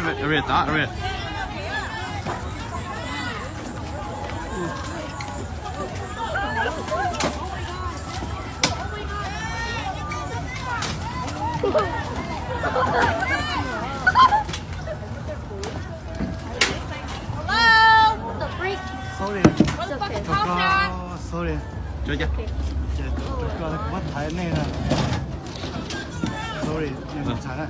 Area, area. Hello? What the freak? Sorry. Motherfucking cop shot. Sorry. Ces, ces, kuv pab thaiv nej na. Sorry, nej mus txhais na.